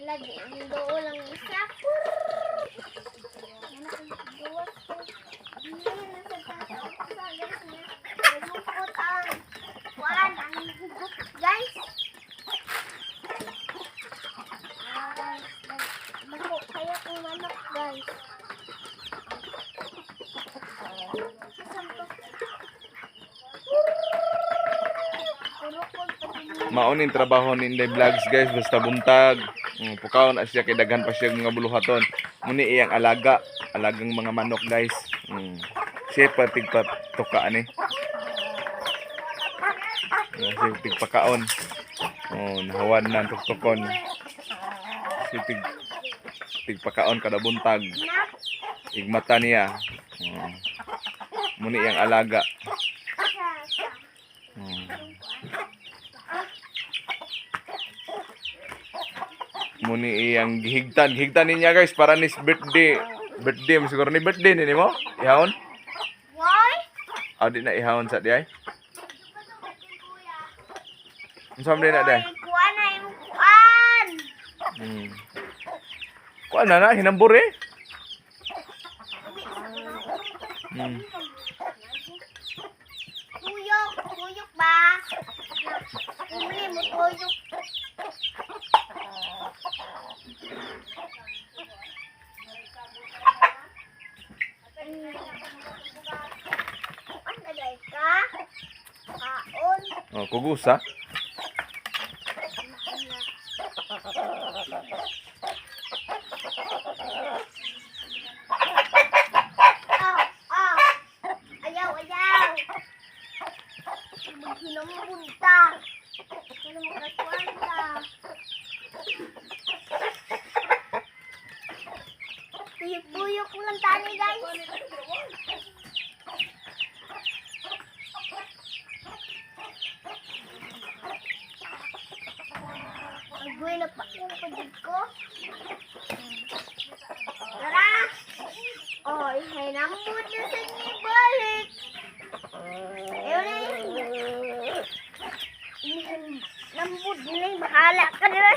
Lagi dool ang isa. Gawas ko. Hindi na sa sa guys niya. Nagupot ang kuan ang hugot, guys. Ah, guys, dako kaya kung manok, guys. Isang to. Kurukol pa din. Mao ning trabaho ni Inday Vlogs, guys, basta buntag. Pukaon na siya kay daghan pa siya mga buluhaton. Muni iyang alaga, alagang mga manok, guys. Siya pa tigpatuka ani. Siya tigpakaon. Oh, nahawan na ang tuktukon. Siya tigpakaon kada buntag. Na. Igmata niya. Oh. Muni iyang alaga. Sa. Muni iyang gihigtan. Gihigtan niya, guys, para nis birthday. Birthday mo siguro ni birthday ni mo? Ihawon? Why? Aw di na ihawon sa di ay. Unsa man di na day? Oy, kuan na imong kuan. Kuan na na hinambur eh. Tuyok, tuyok ba? Uli mo tuyok. Kuan na day ka? Kaon. Oh, kugusa. Aw, aw. Ayaw, ayaw. Maghinambun ta. Ano makakuan ta? Tuyok-tuyok lang tani, guys. Agoy na pa akong pagid ko. Tara! Oy, hinambot na sa inyo balik. Ayun na yun. Nambot na yun. Bahala ka na.